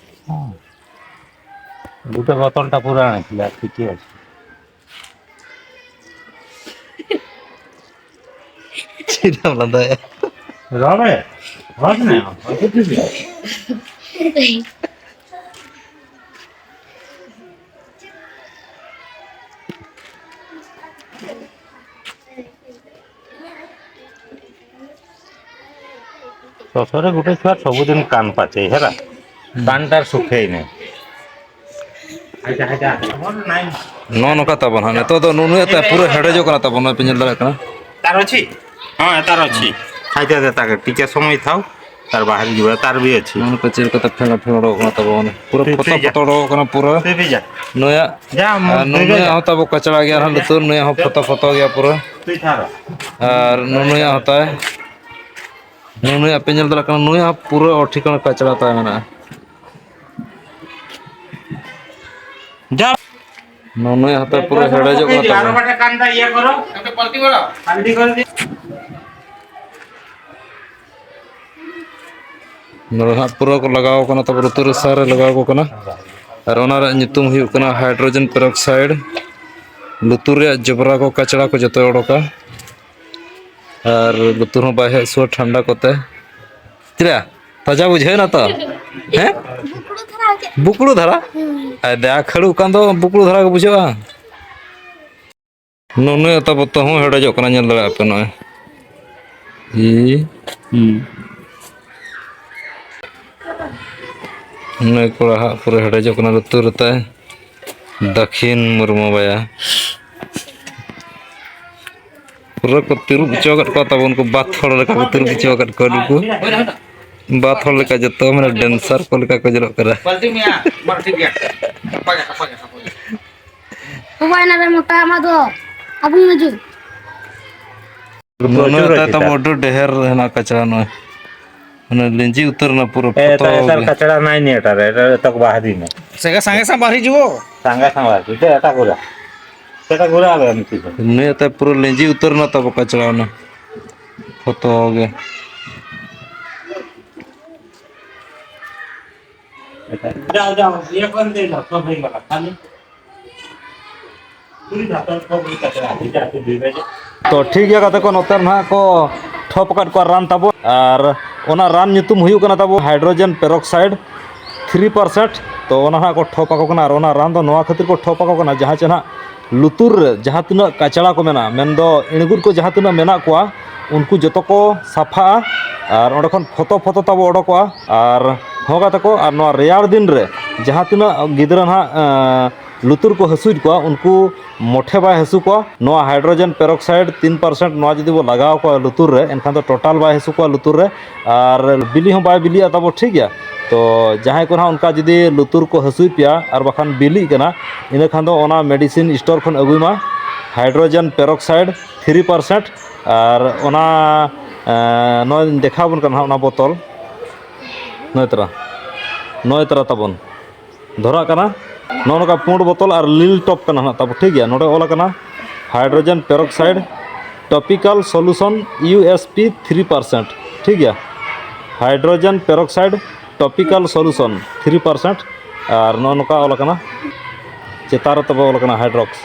ᱦᱮᱸ᱾ ᱜᱚᱴᱟ ᱵᱚᱴᱚᱞ ᱴᱟ ᱯᱩᱨᱟ ᱟᱱᱮ ᱠᱷᱤᱞᱟ, ᱴᱷᱤᱠ ᱟᱪᱷᱮ᱾ ᱪᱮᱫ ᱮᱢ ᱞᱟᱸᱫᱟᱭᱟ? ᱨᱚᱲ ᱢᱮ᱾ ᱨᱚᱲ ᱢᱮ᱾ ᱥᱚᱥᱚᱨᱮ ᱜᱩᱴᱟᱹ ᱪᱷᱩᱣᱟ ᱥᱚᱵᱩᱫᱤᱱ ᱠᱟᱱ ᱯᱟᱪᱮ ᱦᱮᱨᱟ᱾ ᱠᱟᱱᱴᱟᱨ ᱥᱩᱠᱷᱮᱭᱱᱮ᱾ ᱱᱚᱜᱼᱚ ᱱᱚᱝᱠᱟ ᱛᱟᱵᱚᱱ ᱦᱟᱸᱜ᱾ ᱱᱤᱛᱚᱜ ᱫᱚ ᱱᱩᱱᱩᱭᱟᱜ ᱛᱮ ᱯᱩᱨᱟᱹ ᱦᱮᱰᱮᱡᱚᱜ ᱠᱟᱱᱟ ᱛᱟᱵᱚᱱ, ᱱᱚᱜᱼᱚᱭ ᱯᱮ ᱧᱮᱞ ᱫᱟᱲᱮᱭᱟᱜ ᱠᱟᱱᱟ᱾ ᱛᱟᱨ ᱚᱪᱷᱤ? ᱦᱮᱸ, ᱛᱟᱨ ᱚᱪᱷᱤ᱾ ᱦᱮᱸ, ᱛᱮ, ᱛᱮ, ᱛᱟᱨ ᱴᱤᱠᱟ ᱥᱚᱢᱚᱭ ᱛᱷᱟᱣ, ᱛᱟᱨ ᱵᱟᱦᱟᱨ ᱡᱩᱣᱟ, ᱛᱟᱨ ᱵᱤ ᱚᱪᱷᱤ᱾ ᱱᱚᱜᱼᱚ ᱱᱚᱝᱠᱟ ᱪᱮᱫ ᱞᱮᱠᱟᱛᱮ ᱯᱷᱮᱲᱟ ᱯᱷᱮᱲᱚᱜ ᱠᱟᱱᱟ ᱛᱟᱵᱚᱱ᱾ ᱯᱩᱨᱟᱹ ᱛᱩᱭ, ᱯᱷᱚᱛᱚ ᱛᱩᱭ ᱡᱟ᱾ ᱯᱷᱚᱛᱚ ᱚᱰᱚᱠᱚᱜ ᱠᱟᱱᱟ ᱯᱩᱨᱟᱹ᱾ ᱛᱩᱭ ᱵᱤ ᱡᱟ᱾ ᱱᱩᱭᱟᱜ, ᱡᱟ, ᱢᱚ-, ᱟᱨ ᱛᱩᱭ ᱵᱤ ᱱᱩᱱᱩᱭᱟᱜ ᱡᱟ᱾ ᱦᱚᱸ ᱛᱟᱵᱚ ᱠᱟᱪᱲᱟ ᱜᱮᱭᱟ ᱦᱟᱸᱜ ᱞᱩᱛᱩᱨ, ᱱᱩᱭᱟᱜ ᱦᱚᱸ ᱯᱷᱚᱛᱚ ᱯᱷᱚᱛᱚ ᱜᱮᱭᱟ ᱯᱩᱨᱟᱹ᱾ ᱛᱩᱭ ᱛᱷᱟᱨ᱾ ᱟᱨ ᱱᱩᱱᱩᱭᱟᱜ ᱦᱚᱸ ᱛᱟᱭ, ᱱᱩᱱᱩᱭᱟᱜ ᱯᱮ ᱧᱮᱞ ᱫᱟᱲᱮᱭᱟᱜ ᱠᱟᱱᱟ, ᱱᱩᱭᱟᱜ ᱦᱚᱸ ᱯᱩᱨᱟᱹ ᱴᱷᱤᱠᱟᱹᱱᱟ ᱠᱟᱪᱲᱟ ᱛᱟᱭ ᱢᱮᱱᱟᱜᱼᱟ᱾ ᱡᱟ᱾ ᱱᱩᱱᱩᱭᱟᱜ ᱦᱚᱸ ᱛᱟᱭ ᱯᱩᱨᱟᱹ ᱦᱮᱰᱮᱡᱚᱜ ᱠᱟᱱᱟ ᱟᱨᱚ ᱛᱟᱵᱚᱱ᱾ ᱢᱤᱫᱴᱮᱱ ᱠᱟᱱ ᱫᱟ, ᱤᱭᱟᱹ ᱠᱚᱨᱚ᱾ ᱯᱟᱞᱴᱤ ᱠᱚᱨᱚ᱾ ᱱᱚᱰᱮ ᱦᱟᱸᱜ ᱯᱩᱨᱟᱹ ᱠᱚ ᱞᱟᱜᱟᱣ ᱠᱟᱱᱟ, ᱛᱟᱯᱚᱨᱮ ᱞᱩᱛᱩᱨ ᱨᱮ ᱥᱟᱨ ᱮ ᱞᱟᱜᱟᱣ ᱟᱠᱚ ᱠᱟᱱᱟ᱾ ᱟᱨ ᱚᱱᱟ ᱨᱮᱭᱟᱜ ᱧᱩᱛᱩᱢ ᱦᱩᱭᱩᱜ ᱠᱟᱱᱟ hydrogen peroxide᱾ ᱞᱩᱛᱩᱨ ᱨᱮᱭᱟᱜ ᱡᱚᱵᱽᱨᱟ ᱠᱚ, ᱠᱟᱪᱲᱟ ᱠᱚ ᱡᱚᱛᱚᱭ ᱚᱰᱚᱠᱟ᱾ ᱟᱨ ᱞᱩᱛᱩᱨ ᱦᱚᱸ ᱵᱟᱭ ᱦᱮᱡ ᱥᱩᱨ ᱴᱷᱟᱱᱰᱟ ᱠᱚᱛᱮ᱾ ᱪᱮᱫ ᱞᱮᱠᱟ? ᱛᱟᱡᱟ ᱵᱩᱡᱷᱟᱹᱣ ᱮᱱᱟ ᱛᱚ? ᱦᱮᱸ? ᱵᱩᱠᱲᱩ ᱫᱷᱟᱨᱟ ᱜᱮ᱾ ᱵᱩᱠᱲᱩ ᱫᱷᱟᱨᱟ? ᱦᱩᱸ᱾ ᱟᱨ ᱫᱟ ᱠᱷᱟᱹᱲᱩ ᱠᱟᱱ ᱫᱚ ᱵᱩᱠᱲᱩ ᱫᱷᱟᱨᱟ ᱜᱮ ᱵᱩᱡᱷᱟᱹᱜᱼᱟ᱾ ᱱᱩᱱᱩᱭᱟᱜ ᱛᱟᱵᱚ ᱛᱟᱹᱦᱩ ᱦᱮᱰᱮᱡᱚᱜ ᱠᱟᱱᱟ, ᱧᱮᱞ ᱫᱟᱲᱮᱭᱟᱜ ᱯᱮ ᱱᱚᱜᱼᱚᱭ᱾ ᱤ᱾ ᱦᱩᱸ᱾ ᱱᱩᱭ ᱠᱚᱲᱟ ᱦᱟᱸᱜ ᱯᱩᱨᱟᱹ ᱦᱮᱰᱮᱡᱚᱜ ᱠᱟᱱᱟ ᱞᱩᱛᱩᱨ ᱨᱮ ᱛᱟᱭ᱾ ᱫᱟᱹᱠᱷᱤᱱ ᱢᱩᱨᱢᱩ ᱵᱟᱭᱟ᱾ ᱯᱩᱨᱟᱹ ᱠᱚ ᱛᱤᱨᱩᱵ ᱦᱚᱪᱚ ᱟᱠᱟᱫ ᱠᱚᱣᱟ ᱛᱟᱵᱚᱱ ᱠᱚ, ᱵᱟᱛ ᱦᱚᱲ ᱞᱮᱠᱟ ᱠᱚ ᱛᱤᱨᱩᱵ ᱦᱚᱪᱚ ᱟᱠᱟᱫ ᱠᱚᱣᱟ ᱱᱩᱠᱩ᱾ ᱵᱟᱛ ᱦᱚᱲ ᱞᱮᱠᱟ ᱡᱚᱛᱚ, ᱢᱟᱱᱮ dancer ᱠᱚ ᱞᱮᱠᱟ ᱠᱚ ᱧᱮᱞᱚᱜ ᱠᱟᱱᱟ᱾ ᱵᱟᱹᱞᱛᱤ ᱢᱮᱭᱟ, ᱢᱟ ᱴᱷᱤᱠ ᱜᱮᱭᱟ᱾ ᱜᱟᱯᱟ ᱜᱮ, ᱜᱟᱯᱟ ᱜᱮ, ᱜᱟᱯᱟ ᱜᱮ᱾ ᱵᱟᱵᱟ, ᱮᱱᱟ ᱨᱮ ᱢᱚᱴᱟ ᱟᱢᱟᱜ ᱫᱚ᱾ ᱟᱹᱜᱩᱭ ᱢᱮ ᱡᱩ᱾ ᱱᱚᱜᱼᱚᱭ ᱛᱟᱭ ᱛᱟᱵᱚ ᱟᱹᱰᱤ ᱰᱷᱮᱨ ᱦᱮᱱᱟᱜ ᱠᱟᱪᱲᱟ ᱱᱚᱜᱼᱚᱭ᱾ ᱢᱟᱱᱮ ᱞᱤᱸᱡᱤ ᱩᱛᱟᱹᱨ ᱮᱱᱟ ᱯᱩᱨᱟᱹ ᱮ, ᱯᱷᱚᱛᱚ ᱮᱴᱟᱜ, ᱮᱴᱟᱜ ᱜᱮ᱾ ᱠᱟᱪᱲᱟ ᱱᱟᱭ ᱱᱤᱭᱟᱹ ᱮᱴᱟᱜ ᱨᱮ, ᱮᱴᱟᱜ ᱨᱮ ᱛᱚᱠ ᱵᱟᱦᱟ ᱫᱤᱱ᱾ ᱥᱮᱜᱟ ᱥᱟᱸᱜᱮ ᱥᱟᱸᱜ ᱵᱟᱨᱦᱤ ᱡᱩᱣᱚ᱾ ᱥᱟᱸᱜᱮ ᱥᱟᱸᱜᱮ ᱵᱟᱨᱦᱤ ᱡᱩᱣᱚ, ᱮᱴᱟᱜ ᱜᱩᱨᱟ᱾ ᱮᱴᱟᱜ ᱜᱩᱨᱟ ᱟᱵᱮ ᱢᱤᱫᱴᱤᱡ᱾ ᱱᱤᱭᱟᱹ ᱛᱮ ᱯᱩᱨᱟᱹ ᱞᱤᱸᱡᱤ ᱩᱛᱟᱹᱨ ᱮᱱᱟ ᱛᱟᱵᱚ ᱠᱟᱪᱲᱟ ᱚᱱᱟ ᱯᱷᱚᱛᱚ ᱜᱮ᱾ ᱮᱴᱟᱜ, ᱡᱟᱣ, ᱡᱟᱣ, ᱤᱭᱟᱹ ᱠᱚ ᱮᱢ ᱫᱮ ᱱᱟ, ᱥᱚᱵ ᱦᱩᱭ ᱜᱚᱫ ᱠᱟᱱᱟ᱾ ᱛᱚ ᱴᱷᱤᱠ ᱜᱮᱭᱟ ᱜᱟᱛᱮ ᱠᱚ, ᱱᱚᱛᱮ ᱱᱟᱦᱟᱜ ᱠᱚ ᱴᱷᱚᱯ ᱟᱠᱟᱫ ᱠᱚᱣᱟ ᱨᱟᱱ ᱛᱟᱵᱚ, ᱟᱨ ᱚᱱᱟ ᱨᱟᱱ ᱧᱩᱛᱩᱢ ᱦᱩᱭᱩᱜ ᱠᱟᱱᱟ ᱛᱟᱵᱚ hydrogen peroxide three percent᱾ ᱛᱚ ᱚᱱᱟ ᱱᱟᱦᱟᱜ ᱠᱚ ᱴᱷᱚᱯ ᱟᱠᱚ ᱠᱟᱱᱟ, ᱟᱨ ᱚᱱᱟ ᱨᱟᱱ ᱫᱚ ᱱᱚᱣᱟ ᱠᱷᱟᱹᱛᱤᱨ ᱠᱚ ᱴᱷᱚᱯ ᱟᱠᱚ ᱠᱟᱱᱟ, ᱡᱟᱦᱟᱸ ᱪᱮ ᱱᱟᱦᱟᱜ ᱞᱩᱛᱩᱨ ᱨᱮ ᱡᱟᱦᱟᱸ ᱛᱤᱱᱟᱹᱜ ᱠᱟᱪᱲᱟ ᱠᱚ ᱢᱮᱱᱟᱜᱼᱟ, ᱢᱮᱱᱫᱚ ᱤᱬᱜᱩᱫ ᱠᱚ ᱡᱟᱦᱟᱸ ᱛᱤᱱᱟᱹᱜ ᱢᱮᱱᱟᱜ ᱠᱚᱣᱟ, ᱩᱱᱠᱩ ᱡᱚᱛᱚ ᱠᱚ ᱥᱟᱯᱷᱟᱜᱼᱟ᱾ ᱟᱨ ᱚᱸᱰᱮ ᱠᱷᱚᱱ ᱯᱷᱚᱛᱚ ᱯᱷᱚᱛᱚ ᱛᱟᱵᱚ ᱚᱰᱚᱠᱚᱜᱼᱟ᱾ ᱟᱨ ᱦᱚᱸ ᱜᱟᱛᱮ ᱠᱚ, ᱟᱨ ᱱᱚᱣᱟ ᱨᱮᱭᱟᱲ ᱫᱤᱱ ᱨᱮ ᱡᱟᱦᱟᱸ ᱛᱤᱱᱟᱹᱜ ᱜᱤᱫᱽᱨᱟᱹ ᱱᱟᱦᱟᱜ, ᱮᱸ, ᱞᱩᱛᱩᱨ ᱠᱚ ᱦᱟᱹᱥᱩᱭᱮᱫ ᱠᱚᱣᱟ, ᱩᱱᱠᱩ ᱢᱚᱴᱷᱮ ᱵᱟᱭ ᱦᱟᱹᱥᱩ ᱠᱚᱣᱟ᱾ ᱱᱚᱣᱟ ᱦᱟᱭᱰᱨᱳᱡᱮᱱ ᱯᱮᱨᱚᱠᱥᱟᱭᱤᱰ ᱛᱤᱱ ᱯᱟᱨᱥᱮᱱᱴ ᱱᱚᱣᱟ ᱡᱩᱫᱤ ᱵᱚ ᱞᱟᱜᱟᱣ ᱠᱚᱣᱟ ᱞᱩᱛᱩᱨ ᱨᱮ, ᱮᱱᱠᱷᱟᱱ ᱫᱚ ᱴᱳᱴᱟᱞ ᱵᱟᱭ ᱦᱟᱹᱥᱩ ᱠᱚᱣᱟ ᱞᱩᱛᱩᱨ ᱨᱮ, ᱟᱨ ᱵᱤᱞᱤ ᱦᱚᱸ ᱵᱟᱭ ᱵᱤᱞᱤᱜᱼᱟ ᱛᱟᱵᱚ, ᱴᱷᱤᱠ ᱜᱮᱭᱟ᱾ ᱛᱚ ᱡᱟᱦᱟᱸᱭ ᱠᱚ ᱱᱟᱦᱟᱜ ᱚᱱᱠᱟ ᱡᱩᱫᱤ ᱞᱩᱛᱩᱨ ᱠᱚ ᱦᱟᱹᱥᱩᱭᱮᱫ ᱯᱮᱭᱟ ᱟᱨ ᱵᱟᱠᱷᱟᱱ ᱵᱤᱞᱤᱜ ᱠᱟᱱᱟ, ᱤᱱᱟᱹ ᱠᱷᱟᱱ ᱫᱚ ᱚᱱᱟ ᱢᱮᱰᱤᱥᱤᱱ ᱥᱴᱳᱨ ᱠᱷᱚᱱ ᱟᱹᱜᱩᱭ ᱢᱟ, ᱦᱟᱭᱰᱨᱳᱡᱮᱱ ᱯᱮᱨᱚᱠᱥᱟᱭᱤᱰ ᱛᱷᱨᱤ ᱯᱟᱨᱥᱮᱱᱴ᱾ ᱟᱨ ᱚᱱᱟ, ᱮᱸ, ᱱᱚᱜᱼᱚᱭ ᱫᱮᱠᱷᱟᱣ ᱟᱵᱚᱱ ᱠᱟᱱᱟ ᱦᱟᱸᱜ ᱚᱱᱟ ᱵᱳᱛᱚᱞ, ᱱᱚᱜᱼᱚᱭ ᱛᱟᱨᱟ, ᱱᱚᱜᱼᱚᱭ ᱛᱟᱨᱟ ᱛᱟᱵᱚᱱ ᱫᱷᱚᱨᱟᱜ ᱠᱟᱱᱟ᱾ ᱱᱚᱜᱼᱚ ᱱᱚᱝᱠᱟ ᱯᱩᱸᱰ ᱵᱳᱛᱚᱞ ᱟᱨ ᱞᱤᱞ ᱴᱚᱯ ᱠᱟᱱᱟ ᱦᱟᱸᱜ ᱛᱟᱵᱚ, ᱴᱷᱤᱠ ᱜᱮᱭᱟ᱾ ᱱᱚᱰᱮ ᱚᱞ ᱟᱠᱟᱱᱟ hydrogen peroxide topical solution U S P three percent, ᱴᱷᱤᱠ ᱜᱮᱭᱟ᱾ Hydrogen peroxide topical solution three percent. ᱟᱨ ᱱᱚᱜᱼᱚ ᱱᱚᱝᱠᱟ ᱚᱞ ᱟᱠᱟᱱᱟ, ᱪᱮᱛᱟᱱ ᱨᱮ ᱛᱟᱵᱚ ᱚᱞ ᱟᱠᱟᱱᱟ ᱦᱟᱭᱰᱨᱚᱠᱥ᱾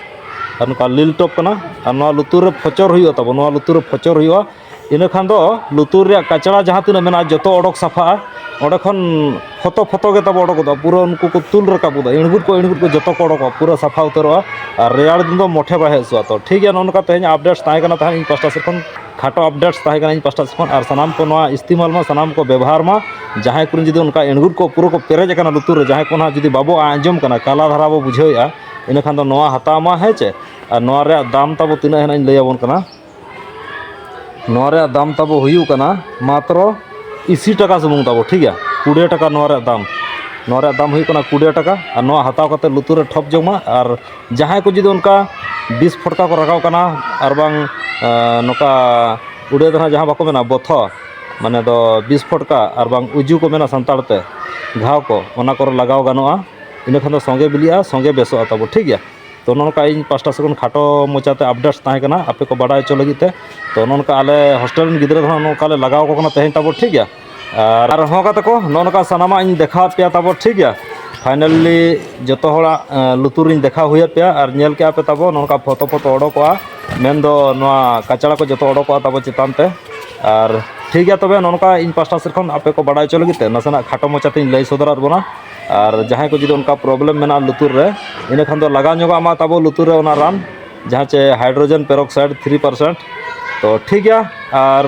ᱟᱨ ᱱᱚᱝᱠᱟ ᱞᱤᱞ ᱴᱚᱯ ᱠᱟᱱᱟ᱾ ᱟᱨ ᱱᱚᱣᱟ ᱞᱩᱛᱩᱨ ᱨᱮ ᱯᱷᱚᱪᱚᱨ ᱦᱩᱭᱩᱜᱼᱟ ᱛᱟᱵᱚ, ᱱᱚᱣᱟ ᱞᱩᱛᱩᱨ ᱨᱮ ᱯᱷᱚᱪᱚᱨ ᱦᱩᱭᱩᱜᱼᱟ᱾ ᱤᱱᱟᱹ ᱠᱷᱟᱱ ᱫᱚ ᱞᱩᱛᱩᱨ ᱨᱮᱭᱟᱜ ᱠᱟᱪᱲᱟ ᱡᱟᱦᱟᱸ ᱛᱤᱱᱟᱹᱜ ᱢᱮᱱᱟᱜᱼᱟ, ᱡᱚᱛᱚ ᱚᱰᱚᱠ ᱥᱟᱯᱷᱟᱜᱼᱟ᱾ ᱚᱸᱰᱮ ᱠᱷᱚᱱ ᱯᱷᱚᱛᱚ ᱯᱷᱚᱛᱚ ᱜᱮ ᱛᱟᱵᱚ ᱚᱰᱚᱠ ᱜᱚᱫᱚᱜᱼᱟ, ᱯᱩᱨᱟᱹ ᱩᱱᱠᱩ ᱠᱚ ᱛᱩᱞ ᱨᱟᱠᱟᱵ ᱜᱚᱫᱚᱜᱼᱟ, ᱤᱬᱜᱩᱫ ᱠᱚ ᱤᱬᱜᱩᱫ ᱠᱚ ᱡᱚᱛᱚ ᱠᱚ ᱚᱰᱚᱠᱚᱜᱼᱟ, ᱯᱩᱨᱟᱹ ᱥᱟᱯᱷᱟ ᱩᱛᱟᱹᱨᱚᱜᱼᱟ᱾ ᱟᱨ ᱨᱮᱭᱟᱲ ᱫᱤᱱ ᱫᱚ ᱢᱚᱴᱷᱮ ᱵᱟᱭ ᱦᱟᱹᱥᱩᱣᱟ᱾ ᱛᱚ ᱴᱷᱤᱠ ᱜᱮᱭᱟ, ᱱᱚᱜᱼᱚ ᱱᱚᱝᱠᱟ ᱛᱮᱦᱮᱧ ᱟᱯᱰᱮᱴᱥ ᱛᱟᱦᱮᱸ ᱠᱟᱱᱟ, ᱛᱟᱦᱮᱸᱫ ᱤᱧ ᱯᱟᱥᱴᱟ ᱥᱮᱫ ᱠᱷᱚᱱ, ᱠᱷᱟᱴᱚ ᱟᱯᱰᱮᱴᱥ ᱛᱟᱦᱮᱸ ᱠᱟᱱᱟ ᱤᱧ ᱯᱟᱥᱴᱟ ᱥᱮᱫ ᱠᱷᱚᱱ᱾ ᱟᱨ ᱥᱟᱱᱟᱢ ᱠᱚ ᱱᱚᱣᱟ ᱤᱥᱛᱮᱢᱟᱞ ᱢᱟ, ᱥᱟᱱᱟᱢ ᱠᱚ ᱵᱮᱵᱚᱦᱟᱨ ᱢᱟ᱾ ᱡᱟᱦᱟᱸᱭ ᱠᱚᱨᱮᱱ ᱡᱩᱫᱤ ᱚᱱᱠᱟ ᱤᱬᱜᱩᱫ ᱠᱚ ᱯᱩᱨᱟᱹ ᱠᱚ ᱯᱮᱨᱮᱡ ᱟᱠᱟᱱᱟ ᱞᱩᱛᱩᱨ ᱨᱮ, ᱡᱟᱦᱟᱸᱭ ᱠᱚ ᱱᱟᱦᱟᱜ ᱡᱩᱫᱤ ᱵᱟᱵᱚ ᱟᱸᱡᱚᱢ ᱠᱟᱱᱟ, ᱠᱟᱞᱟ ᱫᱷᱟᱨᱟ ᱵᱚ ᱵᱩᱡᱷᱟᱹᱣᱮᱫᱼᱟ, ᱤᱱᱟᱹ ᱠᱷᱟᱱ ᱫᱚ ᱱᱚᱣᱟ ᱦᱟᱛᱟᱣ ᱢᱟ, ᱦᱮᱸ ᱪᱮ᱾ ᱟᱨ ᱱᱚᱣᱟ ᱨᱮᱭᱟᱜ ᱫᱟᱢ ᱛᱟᱵᱚ ᱛᱤᱱᱟᱹᱜ ᱦᱮᱱᱟᱜ ᱤᱧ ᱞᱟᱹᱭ ᱟᱵᱚᱱ ᱠᱟᱱᱟ᱾ ᱱᱚᱣᱟ ᱨᱮᱭᱟᱜ ᱫᱟᱢ ᱛᱟᱵᱚ ᱦᱩᱭᱩᱜ ᱠᱟᱱᱟ ᱢᱟᱛᱨᱚ ᱟᱥᱤ ᱴᱟᱠᱟ ᱥᱩᱢᱩᱝ ᱛᱟᱵᱚ, ᱴᱷᱤᱠ ᱜᱮᱭᱟ, ᱠᱩᱲᱤ ᱴᱟᱠᱟ ᱱᱚᱣᱟ ᱨᱮᱭᱟᱜ ᱫᱟᱢ᱾ ᱱᱚᱣᱟ ᱨᱮᱭᱟᱜ ᱫᱟᱢ ᱦᱩᱭᱩᱜ ᱠᱟᱱᱟ ᱠᱩᱲᱤ ᱴᱟᱠᱟ᱾ ᱟᱨ ᱱᱚᱣᱟ ᱦᱟᱛᱟᱣ ᱠᱟᱛᱮ ᱞᱩᱛᱩᱨ ᱨᱮ ᱴᱷᱚᱯ ᱡᱚᱝ ᱢᱟ᱾ ᱟᱨ ᱡᱟᱦᱟᱸᱭ ᱠᱚ ᱡᱩᱫᱤ ᱚᱱᱠᱟ ᱵᱤᱥ ᱯᱷᱚᱴᱠᱟ ᱠᱚ ᱨᱟᱠᱟᱵ ᱠᱟᱱᱟ, ᱟᱨ ᱵᱟᱝ, ᱮᱸ, ᱱᱚᱝᱠᱟ ᱩᱲᱤᱭᱟ ᱫᱚ ᱱᱟᱦᱟᱜ ᱡᱟᱦᱟᱸ ᱵᱟᱠᱚ ᱢᱮᱱᱟ ᱵᱚᱛᱷᱚ, ᱢᱟᱱᱮ ᱫᱚ ᱵᱤᱥ ᱯᱷᱚᱴᱠᱟ, ᱟᱨ ᱵᱟᱝ ᱩᱡᱩ ᱠᱚ ᱢᱮᱱᱟ ᱥᱟᱱᱛᱟᱲ ᱛᱮ, ᱜᱷᱟᱣ ᱠᱚ, ᱚᱱᱟ ᱠᱚᱨᱮ ᱞᱟᱜᱟᱣ ᱜᱟᱱᱚᱜᱼᱟ᱾ ᱤᱱᱟᱹ ᱠᱷᱟᱱ ᱫᱚ ᱥᱚᱸᱜᱮ ᱵᱤᱞᱤᱜᱼᱟ, ᱥᱚᱸᱜᱮ ᱵᱮᱥᱚᱜᱼᱟ ᱛᱟᱵᱚ, ᱴᱷᱤᱠ ᱜᱮᱭᱟ᱾ ᱛᱚ ᱱᱚᱜᱼᱚ ᱱᱚᱝᱠᱟ ᱤᱧ ᱯᱟᱥᱴᱟ ᱥᱮᱫ ᱠᱷᱚᱱ ᱠᱷᱟᱴᱚ ᱢᱚᱪᱟᱛᱮ ᱟᱯᱰᱮᱴᱥ ᱛᱟᱦᱮᱸ ᱠᱟᱱᱟ ᱟᱯᱮ ᱠᱚ ᱵᱟᱰᱟᱭ ᱦᱚᱪᱚ ᱞᱟᱹᱜᱤᱫ ᱛᱮ᱾ ᱛᱚ ᱱᱚᱜᱼᱚ ᱱᱚᱝᱠᱟ ᱟᱞᱮ ᱦᱳᱥᱴᱮᱞ ᱨᱮᱱ ᱜᱤᱫᱽᱨᱟᱹ ᱫᱚ ᱱᱟᱦᱟᱜ ᱱᱚᱝᱠᱟ ᱞᱮ ᱞᱟᱜᱟᱣ ᱟᱠᱚ ᱠᱟᱱᱟ ᱛᱮᱦᱮᱧ ᱛᱟᱵᱚ, ᱴᱷᱤᱠ ᱜᱮᱭᱟ᱾ ᱟᱨ ᱟᱨᱦᱚᱸ ᱜᱟᱛᱮ ᱠᱚ, ᱱᱚᱜᱼᱚ ᱱᱚᱝᱠᱟ ᱥᱟᱱᱟᱢᱟᱜ ᱤᱧ ᱫᱮᱠᱷᱟᱣᱟᱫ ᱯᱮᱭᱟ ᱛᱟᱵᱚ, ᱴᱷᱤᱠ ᱜᱮᱭᱟ᱾ ᱯᱷᱟᱭᱱᱟᱞᱤ ᱡᱚᱛᱚ ᱦᱚᱲᱟᱜ, ᱮᱸ, ᱞᱩᱛᱩᱨ ᱤᱧ ᱫᱮᱠᱷᱟᱣ ᱦᱩᱭᱟᱫ ᱯᱮᱭᱟ ᱟᱨ ᱧᱮᱞ ᱠᱮᱜᱼᱟ ᱯᱮ ᱛᱟᱵᱚ, ᱱᱚᱜᱼᱚ ᱱᱚᱝᱠᱟ ᱯᱷᱚᱛᱚ ᱯᱷᱚᱛᱚ ᱚᱰᱚᱠᱚᱜᱼᱟ, ᱢᱮᱱᱫᱚ ᱱᱚᱣᱟ ᱠᱟᱪᱲᱟ ᱠᱚ ᱡᱚᱛᱚ ᱚᱰᱚᱠᱚᱜᱼᱟ ᱛᱟᱵᱚ ᱪᱮᱛᱟᱱ ᱛᱮ᱾ ᱟᱨ ᱴᱷᱤᱠ ᱜᱮᱭᱟ, ᱛᱚᱵᱮ ᱱᱚᱜᱼᱚ ᱱᱚᱝᱠᱟ ᱤᱧ ᱯᱟᱥᱴᱟ ᱥᱮᱫ ᱠᱷᱚᱱ ᱟᱯᱮ ᱠᱚ ᱵᱟᱰᱟᱭ ᱦᱚᱪᱚ ᱞᱟᱹᱜᱤᱫ ᱛᱮ ᱱᱟᱥᱮᱱᱟᱜ ᱠᱷᱟᱴᱚ ᱢᱚᱪᱟᱛᱮᱧ ᱞᱟᱹᱭ ᱥᱚᱫᱚᱨᱟᱫ ᱵᱚᱱᱟ᱾ ᱟᱨ ᱡᱟᱦᱟᱸᱭ ᱠᱚ ᱡᱩᱫᱤ ᱚᱱᱠᱟ ᱯᱨᱚᱵᱞᱮᱢ ᱢᱮᱱᱟᱜᱼᱟ ᱞᱩᱛᱩᱨ ᱨᱮ, ᱤᱱᱟᱹ ᱠᱷᱟᱱ ᱫᱚ ᱞᱟᱜᱟᱣ ᱧᱚᱜᱚᱜ ᱢᱟ ᱛᱟᱵᱚ ᱞᱩᱛᱩᱨ ᱨᱮ ᱚᱱᱟ ᱨᱟᱱ, ᱡᱟᱦᱟᱸ ᱪᱮ ᱦᱟᱭᱰᱨᱳᱡᱮᱱ ᱯᱮᱨᱚᱠᱥᱟᱭᱤᱰ ᱛᱷᱨᱤ ᱯᱟᱨᱥᱮᱱᱴ᱾ ᱛᱚ ᱴᱷᱤᱠ ᱜᱮᱭᱟ, ᱟᱨ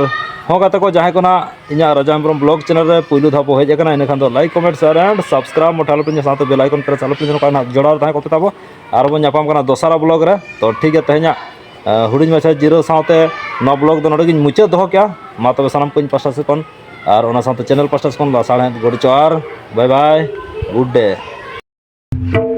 ᱦᱚᱸ ᱜᱟᱛᱮ ᱠᱚ, ᱡᱟᱦᱟᱸᱭ ᱠᱚ ᱱᱟᱜ ᱤᱧᱟᱹᱜ ᱨᱟᱡᱟ ᱦᱮᱢᱵᱨᱚᱢ ᱵᱞᱚᱜ ᱪᱮᱱᱮᱞ ᱨᱮ ᱯᱩᱭᱞᱩ ᱫᱷᱟᱣ ᱯᱮ ᱦᱮᱡ ᱟᱠᱟᱱᱟ, ᱤᱱᱟᱹ ᱠᱷᱟᱱ ᱫᱚ like, comment, share and subscribe ᱢᱚᱴᱷᱟ ᱟᱞᱚᱯᱮ ᱧᱮᱞ, ᱥᱟᱶᱛᱮ ᱵᱮᱞ ᱟᱭᱠᱚᱱ ᱯᱨᱮᱥ ᱟᱞᱚᱯᱮ ᱧᱮᱞ, ᱱᱚᱝᱠᱟ ᱱᱟᱜ ᱡᱚᱲᱟᱣ ᱨᱮ ᱛᱟᱦᱮᱸ ᱠᱚᱜ ᱯᱮ ᱛᱟᱵᱚ᱾ ᱟᱨ ᱵᱚᱱ ᱧᱟᱯᱟᱢ ᱠᱟᱱᱟ ᱫᱚᱥᱟᱨᱟ ᱵᱞᱚᱜ ᱨᱮ᱾ ᱛᱚ ᱴᱷᱤᱠ ᱜᱮᱭᱟ, ᱛᱮᱦᱮᱧᱟᱜ ᱟᱸ, ᱦᱩᱰᱤᱧ ᱢᱟᱪᱷᱟ ᱡᱤᱨᱟᱹᱣ ᱥᱟᱶᱛᱮ ᱱᱚᱣᱟ ᱵᱞᱚᱜ ᱫᱚ ᱱᱚᱰᱮ ᱜᱤᱧ ᱢᱩᱪᱟᱹᱫ ᱫᱚᱦᱚ ᱠᱮᱜᱼᱟ᱾ ᱢᱟ ᱛᱚᱵᱮ ᱥᱟᱱᱟᱢ ᱠᱚᱧ ᱯᱟᱥᱴᱟ ᱥᱮᱫ ᱠᱷᱚᱱ ᱟᱨ ᱚᱱᱟ ᱥᱟᱶᱛᱮ ᱪᱮᱱᱮᱞ ᱯᱟᱥᱴᱟ ᱥᱮᱫ ᱠᱷᱚᱱ ᱞᱟᱥᱟᱲᱦᱮᱫ ᱜᱚᱰ ᱡᱚᱦᱟᱨ, ᱵᱟᱭ ᱵᱟᱭ, ᱜᱩᱰ ᱰᱮ᱾